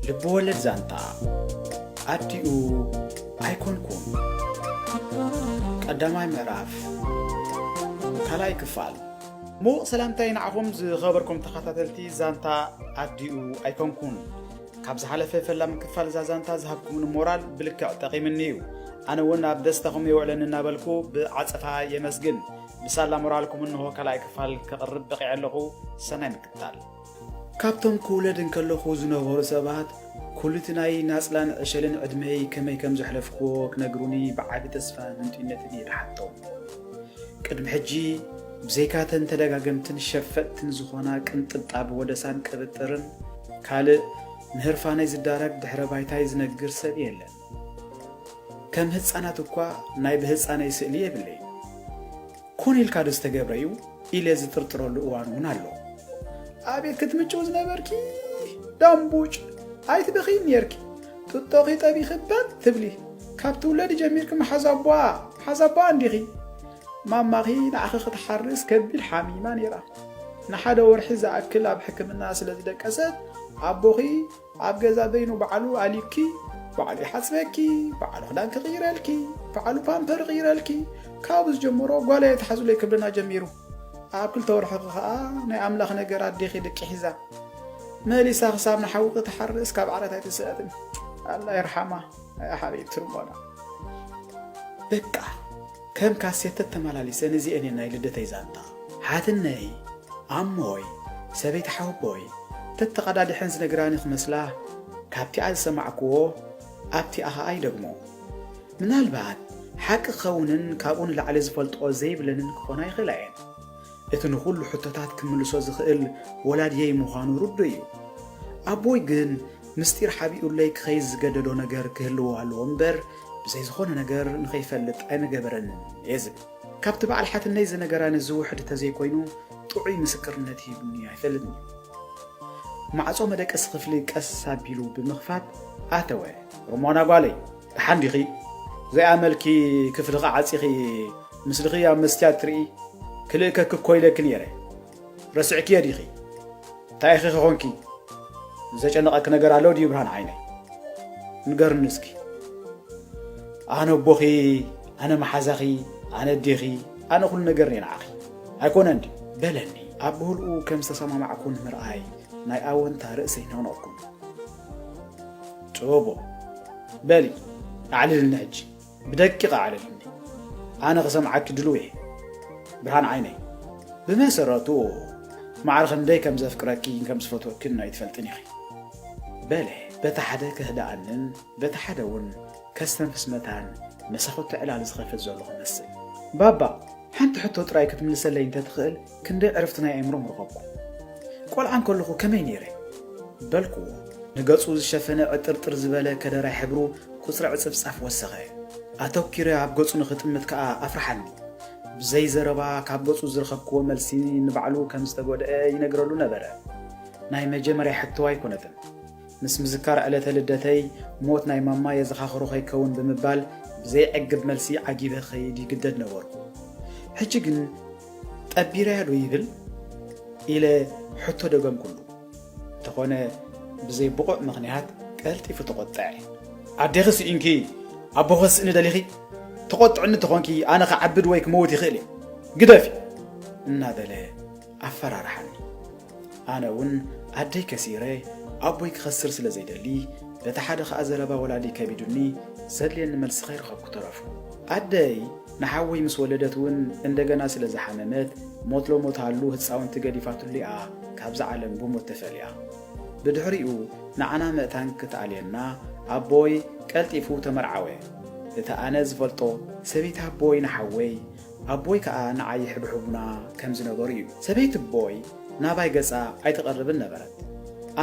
ልብወለድ ዛንታ ኣዲኡ ኣይኮንኩን። ቀዳማይ ምዕራፍ፣ ካልኣይ ክፋል። ሙቕ ሰላምታይ ንዓኹም ዝኸበርኩም ተኸታተልቲ ዛንታ ኣዲኡ ኣይኮንኩን። ካብ ዝሓለፈ ፈላሚ ክፋል እዛ ዛንታ ዝሃብኩምኒ ሞራል ብልክዕ ጠቒምኒ እዩ። ኣነ እውን ኣብ ደስታኹም የውዕለኒ እናበልኩ ብዓጸፋ የመስግን። ብሳላ ሞራልኩም እንሆ ካልኣይ ክፋል ከቕርብ በቒዐ ኣለኹ። ሰናይ ምክትታል። ካብቶም ክውለድ እንከለኹ ዝነበሩ ሰባት፣ ኩሉቲ ናይ ናጽላን ዕሸልን ዕድመይ ከመይ ከም ዘሕለፍኩዎ ክነግሩኒ ብዓቢ ተስፋን ህንጡይነትን እየ ዝሓቶም። ቅድሚ ሕጂ ብዘይካተን ተደጋገምትን ሸፈጥትን ዝኾና ቅንጥብጣብ ወደሳን ቅብጥርን፣ ካልእ ንህርፋነይ ዝዳረግ ድሕረ ባይታይ ዝነግር ሰብ የለን። ከም ህጻናት እኳ ናይ ብህጻነይ ስእሊ የብለይ። ኮነ ኢልካ ዶ ዝተገብረ እዩ ኢለ ዝጥርጥረሉ እዋን እውን ኣሎ። ኣቤት ክትምጭው ዝነበርኪ ዳምቡጭ፣ ኣይትበኺ ነርኪ። ጥጦኺ ጠቢኺ በጥ ትብሊ። ካብ ትውለዲ ጀሚርኪ መሓዛቧ፣ መሓዛቧ እንዲኺ። ማማኺ ንዓኺ ክትሓርስ ከቢድ ሓሚማ ነይራ። ንሓደ ወርሒ ዝኣክል ኣብ ሕክምና ስለ ዝደቀሰት፣ ኣቦኺ ኣብ ገዛ በይኑ ባዕሉ ኣሊኪ፣ ባዕሉ ይሓጽበኪ፣ ባዕሉ ክዳን ክቕይረልኪ፣ ባዕሉ ፓምፐር ይቕይረልኪ። ካብኡ ዝጀመሮ ጓለይ ኣይትሓዙለይ ክብለና ጀሚሩ። ኣብ ክልተ ወርሒ ከኣ ናይ ኣምላኽ ነገር ኣዴኺ ድቂ ሒዛ መሊሳ ክሳብ ንሓዊ ክትሓርስ ካብ ዓራት ኣይትስእትን። ኣላ ይርሓማ፣ ኣያ ሓበይ ትርሞና። በቃ ከም ካሴት ተተመላሊሰ ነዚአን እየን ናይ ልደተይ ዛንታ። ሓትነይ፣ ኣሞይ፣ ሰበይቲ ሓወቦይ ተተቐዳዲሐን ዝነግራኒ ክመስላ፣ ካብቲኣ ዝሰማዕክዎ ኣብቲኣ ኸኣ ይደግሞ። ምናልባት ሓቂ ክኸውንን ካብኡ ንላዕሊ ዝፈልጦ ዘይብለንን ክኾና ይኽእላ እየን። እቲ ንኹሉ ሕቶታት ክምልሶ ዝኽእል ወላድየይ ምዃኑ ርዱእ እዩ። ኣቦይ ግን ምስጢር ሓቢኡለይ ክኸይድ ዝገደዶ ነገር ክህልዎ ኣለዎ እምበር፣ ብዘይ ዝኾነ ነገር ንኸይፈልጥ ኣይምገበረንን እየ ዝብል። ካብቲ በዓል ሓትነይ ዝነገራኒ ዝውሕድ ተዘይኮይኑ፣ ጥዑይ ምስክርነት ሂቡኒ ኣይፈልጥን እዩ። ማዕጾ መደቀሲ ክፍሊ ቀስ ኣቢሉ ብምኽፋት ኣተወ። ሮሞና ጓለይ፣ ደሓን ዲኺ? ዘይኣመልኪ ክፍልኺ ዓጺኺ ምስልኺ ኣብ መስትያት ትርኢ? ክልእከኪ እኮ ኢለኪ ነይረ። ረሲዕክዮ ዲኺ? እንታይ ኢኺ ኾንኪ? ዘጨነቐኪ ነገር ኣሎ ድዩ ብርሃን ዓይነይ? ንገርኒ እስኪ። ኣነ ኣቦኺ፣ ኣነ መሓዛኺ፣ ኣነ ኣዴኺ፣ ኣነ ኩሉ ነገር እየ ንዓኺ። ኣይኮነን ድዩ? በለኒ። ኣብ ብህልኡ ከም ዝተሰማማዕኩ ንምርኣይ ናይ ኣወንታ ርእሰይ ነቕነቕኩ። ጽቡቕ። በሊ፣ ኣዕልልኒ ሕጂ። ብደቂቕ ኣዕልልኒ። ኣነ ክሰምዓኪ ድሉው እየ። ብርሃን ዓይነይ፣ ብመሰረቱ ማዕረ ክንደይ ከም ዘፍቅረኪን ከም ዝፈትወኪን ኣይትፈልጥን ኢኺ። በለ፣ በቲ ሓደ ከህድኣንን በቲ ሓደ እውን ከስተንፍስ መታን መሳኹቲ ዕላል ዝኸፍት ዘሎ ክመስል። ባባ፣ ሓንቲ ሕቶ ጥራይ ክትምልሰለይ እንተትኽእል ክንደይ ዕረፍቲ ናይ ኣእምሮ ምረኸብኩ። ቆልዓ እንከለኹ ከመይ ነይረ? በልኩዎ። ንገጹ ዝሸፈነ ዕጥርጥር ዝበለ ከደራይ ሕብሩ ቁጽሪ ዕጽፍጻፍ ወሰኸ። ኣተኲረ ኣብ ገጹ ንኽጥምት ከኣ ኣፍርሓኒ። ብዘይ ዘረባ ካብ ገጹ ዝረኸብክዎ መልሲ ንባዕሉ ከም ዝተጎድአ ይነግረሉ ነበረ። ናይ መጀመርያ ሕቶ ኣይኮነትን። ምስ ምዝካር ዕለተ ልደተይ ሞት ናይ ማማ የዘኻኽሮ ከይከውን ብምባል ብዘይዕግብ መልሲ ዓጊበ ክኸይድ ይግደድ ነበርኩ። ሕጂ ግን ጠቢረያ ዶ ይብል ኢለ ሕቶ ደገምኩሉ። እንተኾነ ብዘይ ብቑዕ ምኽንያት ቀልጢፉ ተቖጥዐ። ኣዴኺ ስኢንኪ ኣቦኺ ስእኒ ደሊኺ? ተቖጥዕኒ እንተኾንኪ ኣነ ክዓብድ ወይ ክመውት ይኽእል እየ። ግደፊ! እናበለ ኣፈራርሓኒ። ኣነ እውን ኣደይ ከሲረ ኣቦይ ክኸስር ስለ ዘይደሊ፣ በቲ ሓደ ኸኣ ዘረባ ወላዲ ከቢዱኒ ዘድልየኒ መልሲ ከይረኸብኩ ተረፍኩ። ኣደይ ንሓወይ ምስ ወለደት እውን እንደገና ስለ ዝሓመመት ሞት ሎሞት ሃሉ ህፃውንቲ ገዲፋትሉ እያ ካብዛ ዓለም ብሞት ተፈልያ። ብድሕሪኡ ንዓና ምእታን ክትኣልየና ኣቦይ ቀልጢፉ ተመርዓወ። እቲ ኣነ ዝፈልጦ ሰበይቲ ኣቦይ ንሓወይ ኣቦይ ከኣ ንዓይ ይሕብሕቡና ከም ዝነበሩ እዩ። ሰበይቲ ኣቦይ ናባይ ገጻ ኣይትቐርብን ነበረት።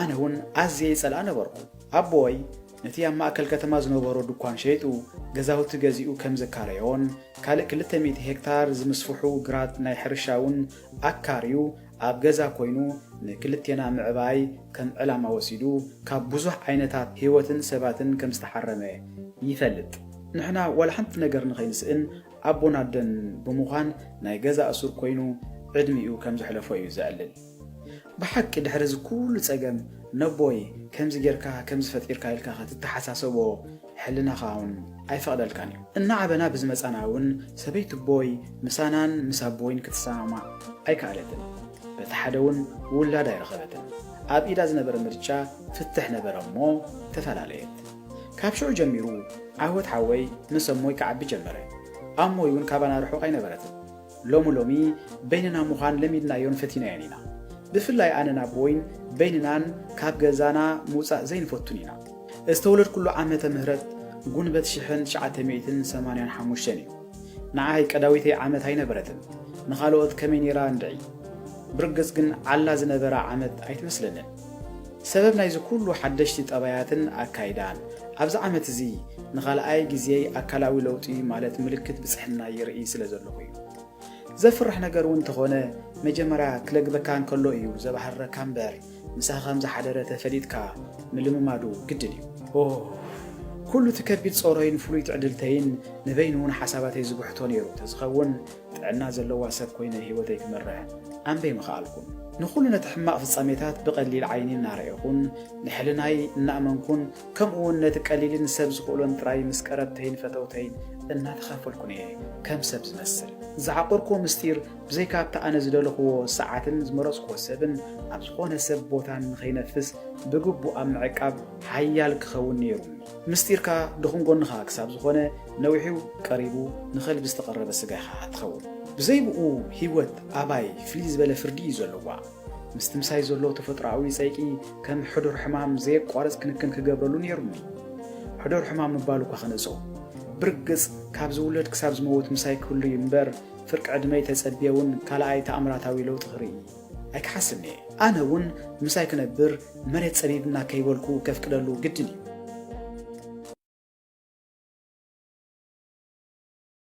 ኣነ እውን ኣዝየ ይጸልኣ ነበርኩ። ኣቦይ ነቲ ኣብ ማእከል ከተማ ዝነበሮ ድኳን ሸይጡ ገዛውቲ ገዚኡ ከም ዘካረዮን ካልእ ክልተ ሚእቲ ሄክታር ዝምስፍሑ ግራት ናይ ሕርሻ እውን ኣካርዩ ኣብ ገዛ ኮይኑ ንክልቴና ምዕባይ ከም ዕላማ ወሲዱ ካብ ብዙሕ ዓይነታት ህይወትን ሰባትን ከም ዝተሓረመ ይፈልጥ። ንሕና ዋላ ሓንቲ ነገር ንኸይንስእን ኣቦን ኣደን ብምዃን ናይ ገዛ እሱር ኮይኑ ዕድሚኡ ከም ዘሕለፎ እዩ ዘዕልል። ብሓቂ ድሕሪ እዚ ኩሉ ጸገም ነቦይ ከምዚ ጌርካ ከምዚ ፈጢርካ ኢልካ ክትተሓሳሰቦ ሕልናኻ እውን ኣይፈቕደልካን እዩ። እናዓበና ብዝመጻና እውን ሰበይቲ ኣቦይ ምሳናን ምስ ኣቦይን ክትሰማማዕ ኣይከኣለትን። በቲ ሓደ እውን ውላድ ኣይረኸበትን። ኣብ ኢዳ ዝነበረ ምርጫ ፍትሕ ነበረ እሞ ተፈላለየት። ካብ ሽዑ ጀሚሩ ዓወት ሓወይ ምስ ኣሞይ ክዓቢ ጀመረ። ኣሞይ እውን ካባና ርሑቕ ኣይነበረትን። ሎሚ ሎሚ በይንና ምዃን ለሚድናዮን ፈቲናዮን ኢና። ብፍላይ ኣነን ኣቦይን በይንናን ካብ ገዛና ምውጻእ ዘይንፈቱን ኢና። ዝተወለድኩሉ ዓመተ ምህረት ጉንበት ሽሕን ትሽዓተ ሚእትን ሰማንያን ሓሙሽተን እዩ። ንዓይ ቀዳዊተይ ዓመት ኣይነበረትን። ንኻልኦት ከመይ ነይራ እንድዒ። ብርግጽ ግን ዓላ ዝነበራ ዓመት ኣይትመስለንን። ሰበብ ናይዚ ኩሉ ሓደሽቲ ጠባያትን ኣካይዳን ኣብዚ ዓመት እዚ ንኻልኣይ ግዜይ ኣካላዊ ለውጢ ማለት ምልክት ብጽሕና ይርኢ ስለ ዘለኹ እዩ። ዘፍርሕ ነገር እውን እንተኾነ መጀመርያ ክለግበካ እንከሎ እዩ ዘባህርረካ እምበር ምሳኻ ከም ዝሓደረ ተፈሊጥካ ምልምማዱ ግድን እዩ። ኦ፣ ኩሉ እቲ ከቢድ ጾረይን ፍሉይ ትዕድልተይን ንበይኑ እውን ሓሳባተይ ዝጉሕቶ ነይሩ ተዝኸውን ጥዕና ዘለዋ ሰብ ኮይነ ህይወተይ ክመርሕ ኣንበይ ምኸኣልኩን። ንኹሉ ነቲ ሕማቕ ፍጻሜታት ብቐሊል ዓይኒ እናረኤኹን ንሕልናይ እናእመንኩን ከምኡ እውን ነቲ ቀሊልን ሰብ ዝኽእሎን ጥራይ ምስ ቀረብተይን ፈተውተይን እናተኻፈልኩን እየ ከም ሰብ ዝመስል። ዝዓቆርክዎ ምስጢር ብዘይካ ኣብቲ ኣነ ዝደለኽዎ ሰዓትን ዝመረጽክዎ ሰብን ኣብ ዝኾነ ሰብ ቦታን ንኸይነፍስ ብግቡእ ኣብ ምዕቃብ ሓያል ክኸውን ነይሩኒ። ምስጢርካ ድኹም ጎንኻ ክሳብ ዝኾነ ነዊሑ ቀሪቡ ንኸልቢ ዝተቐረበ ስጋ ኢኻ ትኸውን። ብዘይ ብኡ ህይወት ኣባይ ፍልይ ዝበለ ፍርዲ እዩ ዘለዋ። ምስቲ ምሳይ ዘሎ ተፈጥሮኣዊ ጸይቂ ከም ሕዱር ሕማም ዘየቋርጽ ክንክን ክገብረሉ ነይሩኒ። ሕዱር ሕማም ምባሉ እኳ ክነጽኦ። ብርግጽ ካብ ዝውለድ ክሳብ ዝመውት ምሳይ ክህሉ እዩ እምበር ፍርቂ ዕድመይ ተጸብየ እውን ካልኣይ ተኣምራታዊ ለውጢ ክርኢ ኣይክሓስብን እየ። ኣነ እውን ምሳይ ክነብር መሬት ጸቢብና ከይበልኩ ከፍቅደሉ ግድን እዩ።